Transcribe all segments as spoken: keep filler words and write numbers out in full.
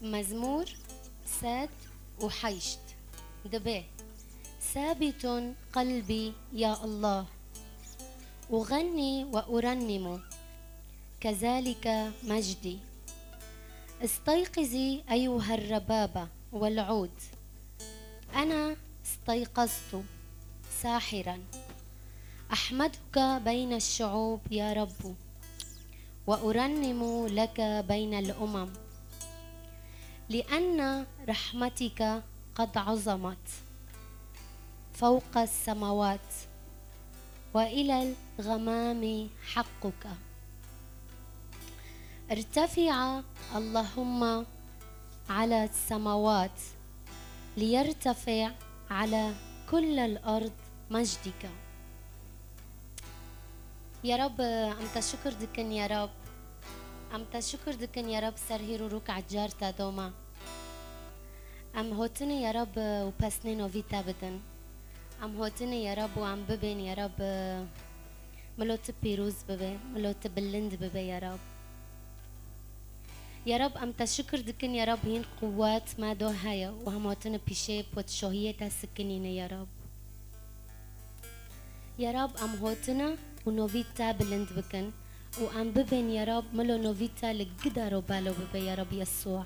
مزمور سد وحيشت. دبي: ثابت قلبي يا الله، أغني وأرنم، كذلك مجدي. استيقظي أيها الربابة والعود، أنا استيقظت ساحرا. أحمدك بين الشعوب يا رب، وأرنم لك بين الأمم، لأن رحمتك قد عظمت فوق السماوات، وإلى الغمام حقك. ارتفع اللهم على السماوات، ليرتفع على كل الأرض مجدك. Ya Rab, em te şikir dikin ya Rab. Em te şikir dikin ya Rab, ser hîr û rûk ecar te doma. Em hotine ya Rab û pesnê novî te bidin. Em hotine ya Rab û em bibên ya Rab, milo tu pîroz bibe, milo tu bilind bibe ya Rab. Ya Rab, em te şikir dikin ya Rab, hîn quwet me do heye û em hotine pîşê podshohiyê te sikinîne ya Rab. Ya Rab, em hotine û novî te bilind bikin û em bibên ya Rab, milo novî te li gidaro balo bibe ya Rab Yesû.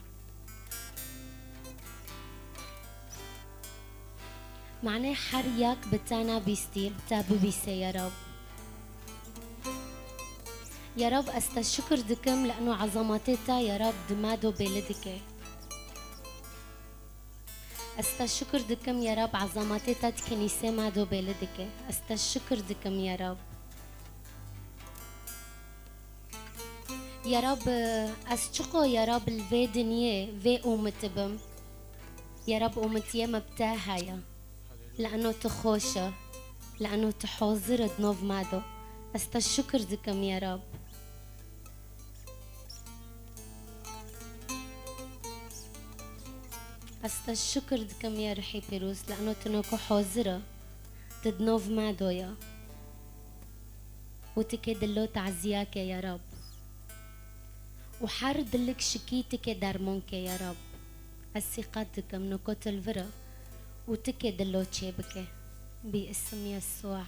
Manê her yek bi te nebîstî, bi te bibîse ya Rab. Ya Rab, ez te şikir dikim, li eno ezametê te ya Rab di me do bêli dike. Ez te şikir dikim ya Rab, ezametê te di kenîsê me do bêli dike. Ez te şikir dikim ya Rab. Ya Rab, ez çiqo ya Rab li vê dinyê vê umit bim. Ya Rab, umitiyê me bi te heye. Li eno tu xweş e. Li eno tu hozir e di nov me do. Ez te şikir dikim ya Rab. Ez te şikir dikim ya Ruhê Pîroz, li eno tu noko hozir e, tu di nov me do ya. Û tu kê dilo taziyake ya Rab. Û her dilik şikî tu kê dermonke ya Rab. Ez sîqet dikim noko tu li vir e û tu kê dilo çê bike. Bi isim Yesûa.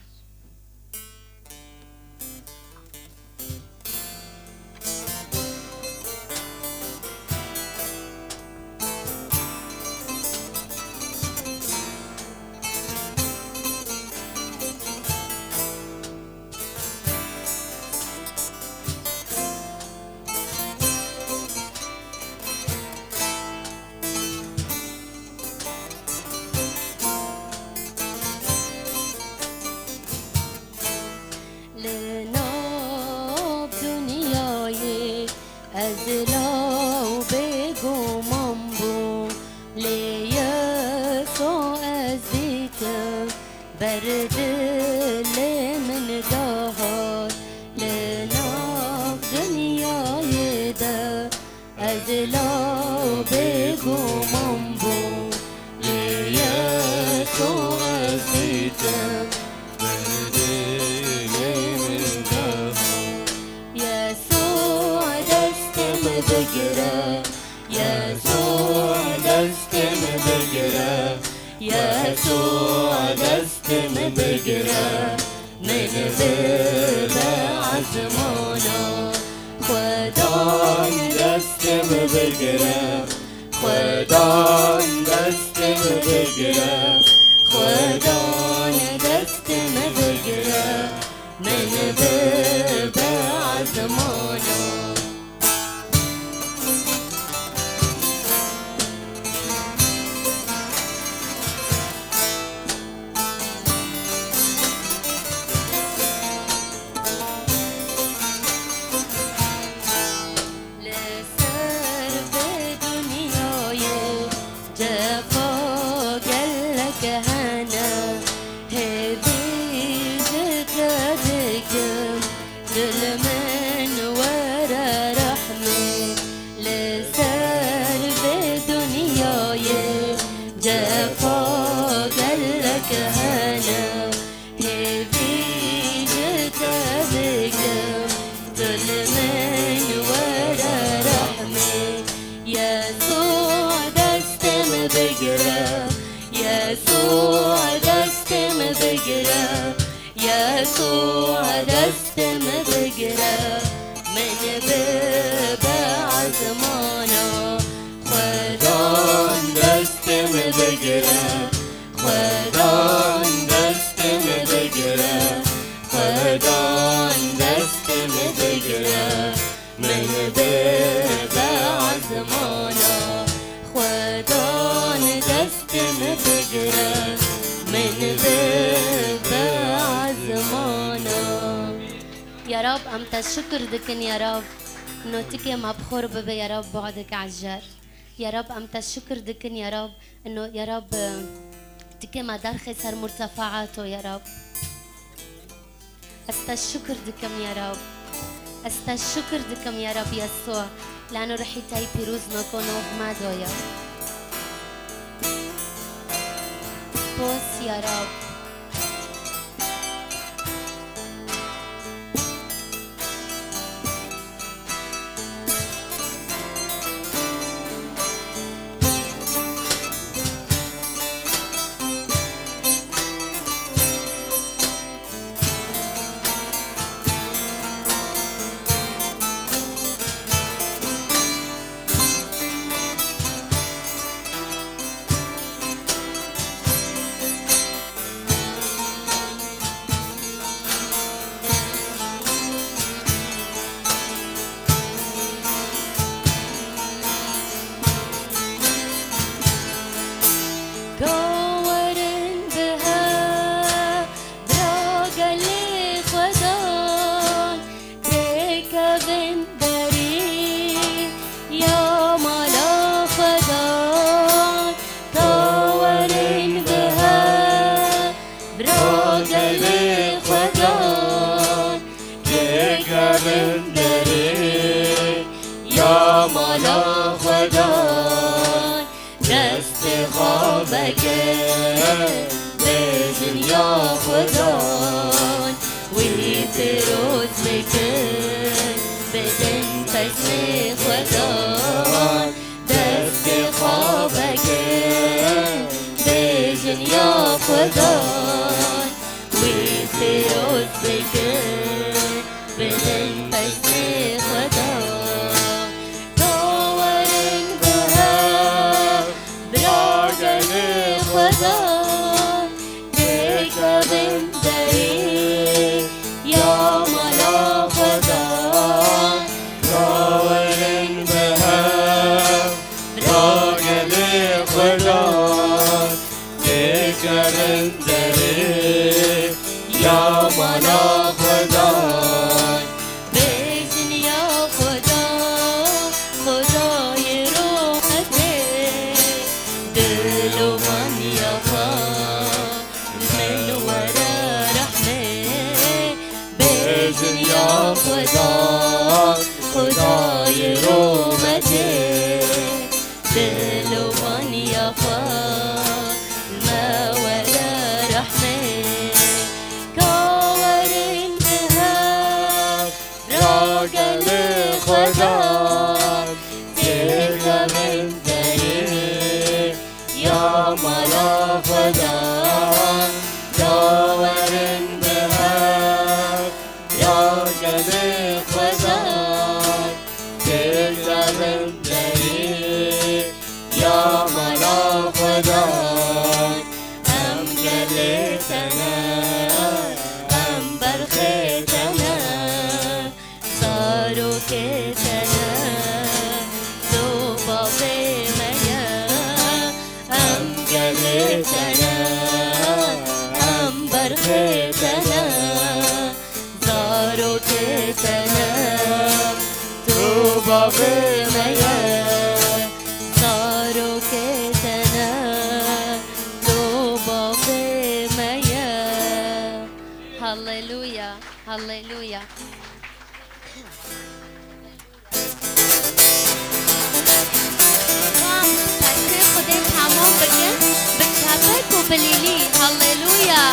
Li nav dinyayê ez law bêguman bûm, lê Yeso ez dîtim, ber dilê min de hat. Li nav dinyayê de ez law bêguman bûm, lê Yeso ez dîtim, ber dilê min de hat. Yeso destê min bigire, Yeso destê min bigire, Yeso destê min bigire. Min bibe ezmana, Xwedan destê min bigire, Xwedan destê min bigire, Xwedan destê min bigire, min bibe ezmana. Li ser vê dinyayê cefa gelek hene, hêvî ji te dikim, tu li min were rehmê. Li ser vê dinyayê cefa gelek hene, hêvî ji te dikim, tu li min were rehmê. Yeso Yesû destê min bigire, min bibe ezmana. Xwedan destê min bigire, Xwedan destê min bigire, Xwedan destê min bigire, min bibe ezmana. Xwedan destê min bigire, min bibe ezmana. Ya Rab, em te şukir dikin, ya Rab, notikê me bi xwe re bibe, ya Rab, badek ejer. Ya Rab, em te şukir dikin, ya Rab, ino, ya Rab, tikê me derxê ser murtefaato, ya Rab. Ez te şukir dikim, ya Rab. Ez te şukir dikim, ya Rab Yesû. Lano ruhî te yî pîroz me ko nav me de, ya. Spas, ya Rab. Ka werin bi hev, bira gelê Xwedan, têkevin derî ya mala Xwedan. Ka werin bi hev, bira gelê Xwedan, têkevin derê ya mala Xwedan. Destê xwe veke, bêjin ya Xwedan, wî pîroz bikin, bidin pesnê Xwedan. Destê xwe veke, bêjin ya Xwedan, wî pîroz bikin, bidin pesnê Xwedan. Ka werin bi hev, bira gelê Xwedan, têkevin derê ya mala Xwedan. Ka werin bi hev, bira gelê Xwedan, têkevin derê ya mala Xwedan. Bêjin ya Xweda, Xwedayê rometê, dil û vaniya xwe li min were rehmê. Bêjin ya Xweda, Xwedayê rometê, dil û vaniya xwe li me were rehmê. Ka werin bi hev, bira gelê Xwedan, têkevin derê ya mala Xwedan. Ka werin bi hev, bira gelê Xwedan, têkevin derê ya mala Xwedan. Em gelê te ne, em berxê te ne, zarokê te ne, tu bavê me ye. Em gelê te ne, em berxê te ne, zarokê te ne, tu bavê me ye. Zarokê te ne, tu bavê me ye. Haleluya, haleluya. Pesnê Xwedê temam bikin, bi kepek û bi lîlî. Haleluya!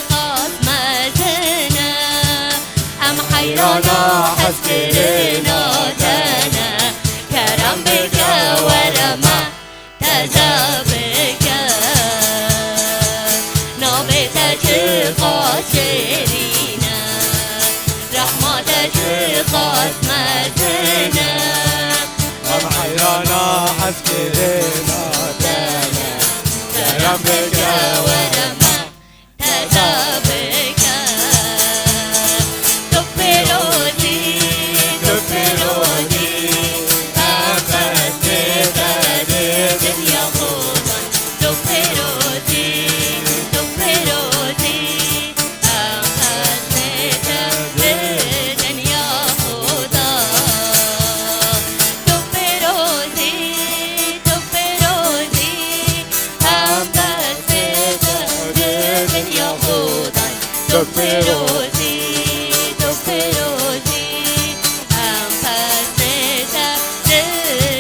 Xas mezin e, em heyrana hezkirina te ne. Kerem bike were me teze bike. Navê te çiqas şêrîn e, rehma te çiqas mezin e. Em heyrana hezkirina te ne. Kerem bike were me teze bike. Tu pêrozî, tu pêrozî, em qesdê te di dinya xwe dan. Tu pêrozî, tu pêrozî, em qesdê te di dinya xwe dan. Tu pêrozî, tu pêrozî, em qesdê te di dinya xwe dan. Tu pêrozî, tu pêrozî, em qesdê te di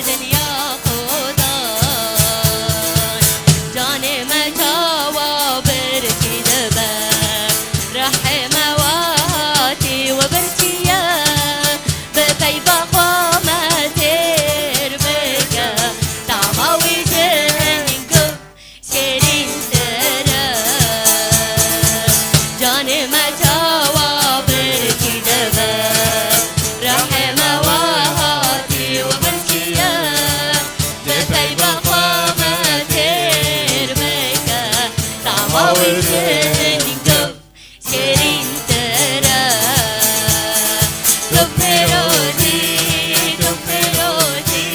dinya xwe dan. Canê me çawa birçî dibe, rehê me wehatî we birçî ye. Bi peyva xwe me têr bike, tama wî ji hingû şêrîntir e. Canê me çawa birçî dibe, rehê me wehatî we birçî ye. Bi peyva xwe me têr bike, tama wî ji hingû şêrîntir e. Tu pêrozî, tu pêrozî,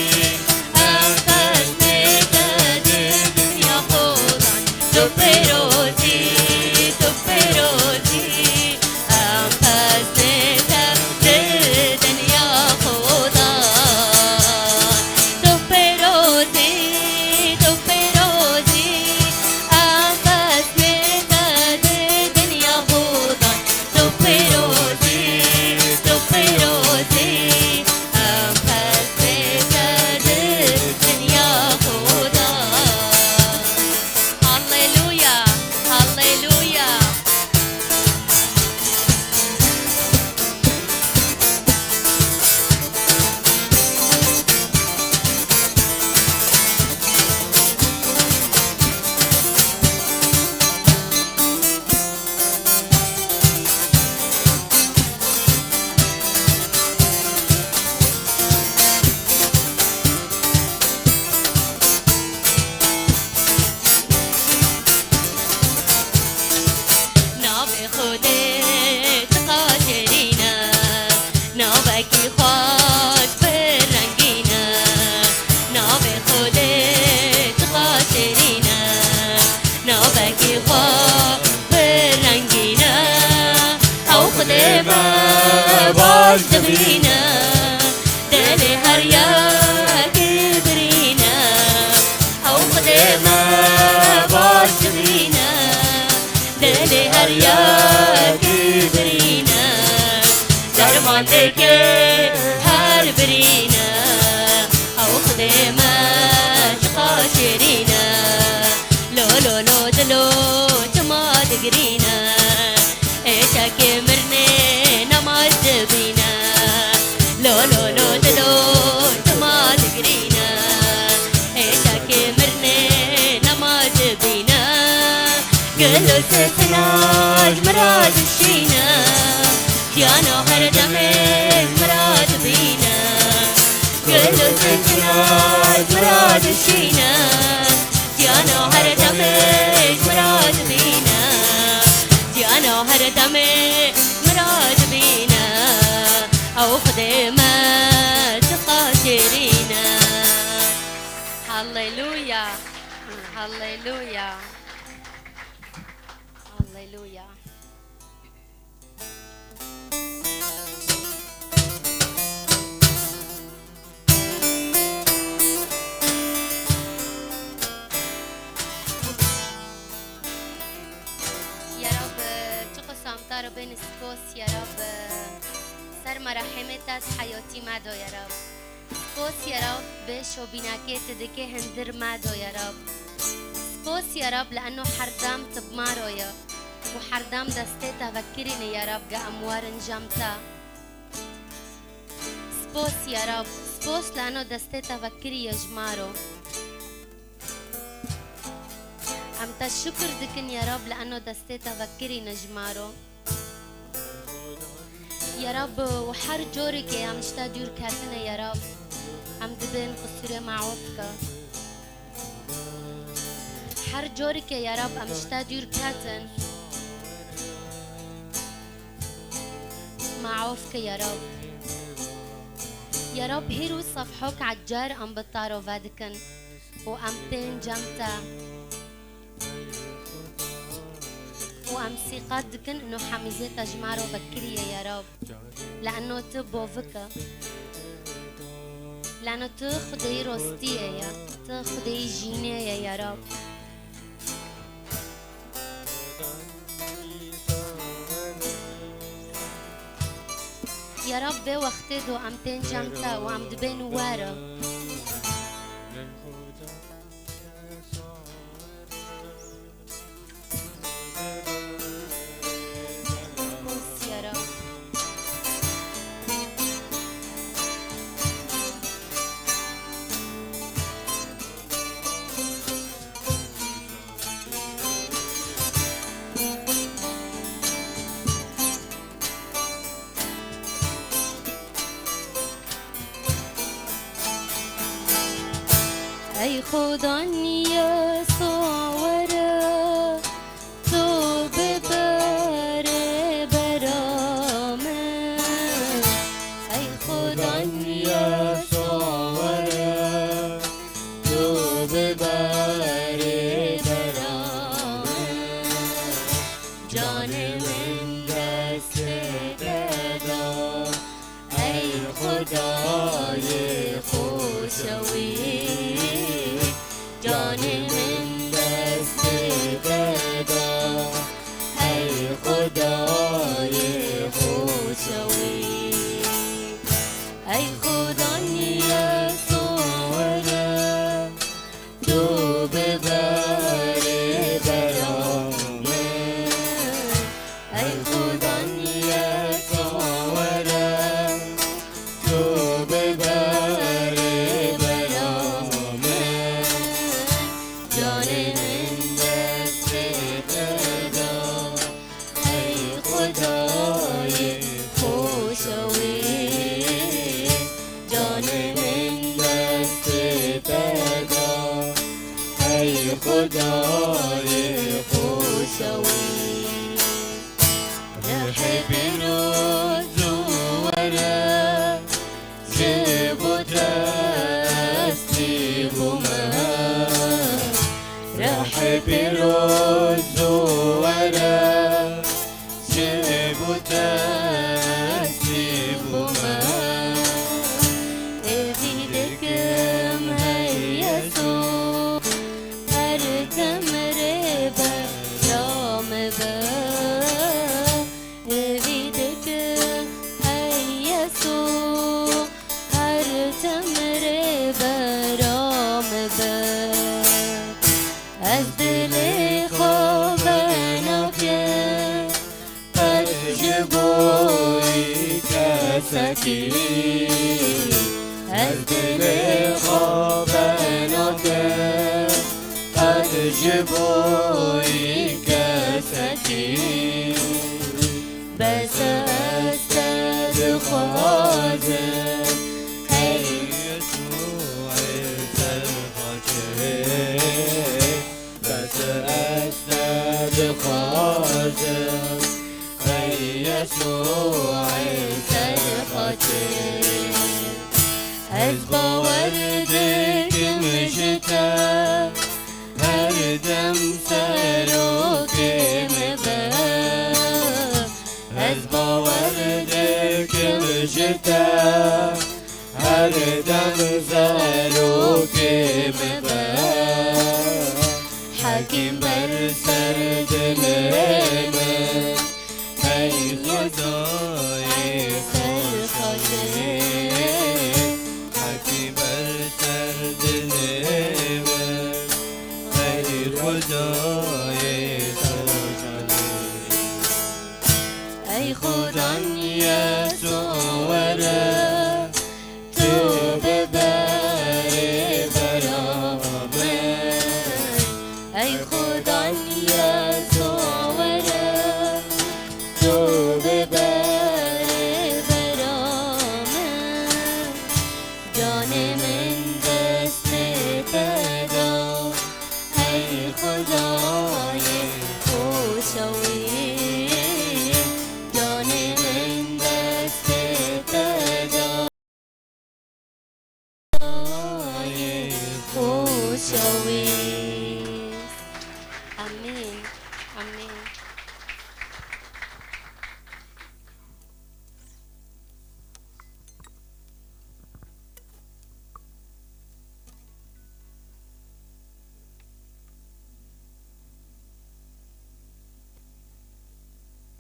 em qesdê te di dinya xwe dan. Tu pêrozî, tu pêrozî, em qesdê te di dinya xwe dan. Tu pêrozî, tu pêrozî, em qesdê te di dinya xwe dan. Tu pêrozî, tu pêrozî, em qesdê te di dinya xwe dan. Halleluya, halleluya. Navê Xwedê çiqas şêrîn e, navekî xweş pir rengîn e. Navê Xwedê çiqas şêrîn e, navekî xwe pir rengîn e. Ew Xwedê me baş dibîne, dilê her yekê birîne. Ew Xwedê me baş dibîne, dilê her yekê birîne. Derman dike her birîne. Ew Xwedê me çiqas şêrîn e. Lo, lo, lo, dilo çima digirîne. Êşekê mirnê nemaç dibîne. Lo, lo, lo, dilo çima digirîne. Êşekê mirnê nemaç dibîne. Gelo sesina ji min re dişîne. Jiyana her demê ji min re dibîne. Gelo sesina ji min re dişîne. Jiyana her demê ji min re dibîne. Jiyana her demê ji min re dibîne. Ew Xwedê me çiqas şêrîn e. Halleluya. Halleluya. Halleluya. Ya Rab, çiqas em te re bên spas, ya Rab, ser merehemê te di heyatî me de, ya Rab. Spas, ya Rab, bi şobînekê tu dikê hundir me de, ya Rab. Spas, ya Rab, li eno her dem tu bi me re ye. û herdem destê te vekirîne ya Rab ge em werin cem te. Spos ya Rab, spos li eno destê te vekiriye ji ma ro. Em te şukir dikin ya Rab li eno destê te vekirîne ji ma ro. Ya Rab, û her corikê em ji te dûr ketine ya Rab, em dibên qisûrê me af bike. Her corikê ya Rab em ji te dûr ketin, me af ke ya Rab. Ya Rab, hîr û sefhok ecer em bi te re vedikin û em tên cem te. û em sîqet dikin ino hemîzê te ji me re vekiriye ya Rab. Li eno tu bovik e. Li eno tu Xwedêyî rostiyê ye. Tu Xwedêyî jînê ye ya Rab. Ya Rab, vê wextê do em tên cem te û em dibên were. Ey Xudan Yesa were, tu bibe rêbera min. Ey Xudan Yesa were, tu bibe rêbera min. Canê min destê te da. Ey Xwedayê xoşewî, canê min destê te da. Ey Xwedayê xoşewî, ey Xudan Yesa were, tu bibe rêbera min. Ey Xudan Yesa were, tu bibe rêbera min. Canê min destê te da. Ey Xwedayê xoşewî, canê min destê te da. Ey Xwedayê xoşewî, rihê pîroz û were, ji bo te ez tî bûme. Rihê pîroz û were, ji bo te ez tî bûme. Êdî dikim hey Yesu, her dem rêbera min be. Êdî dikim hey Yesu, her dem rêbera min be. Ez dilê xwe venakim qet ji bo kesekî. Ez dilê xwe venakim qet ji bo kesekî. Bes ez te dixwazim, ey Yesûê ser xaçê. Bes ez te dixwazim, ey Yesûê ser xaçê. Ez bawer dikim ji te, her dem serokê min be. Ez bawer dikim ji te, her dem serokê min be. Hekîm ber ser dilê min, ey Xwedayê ser xaçê. Hekîm ber ser dilê min, ey Xwedayê ser xaçê. Xudan Yesû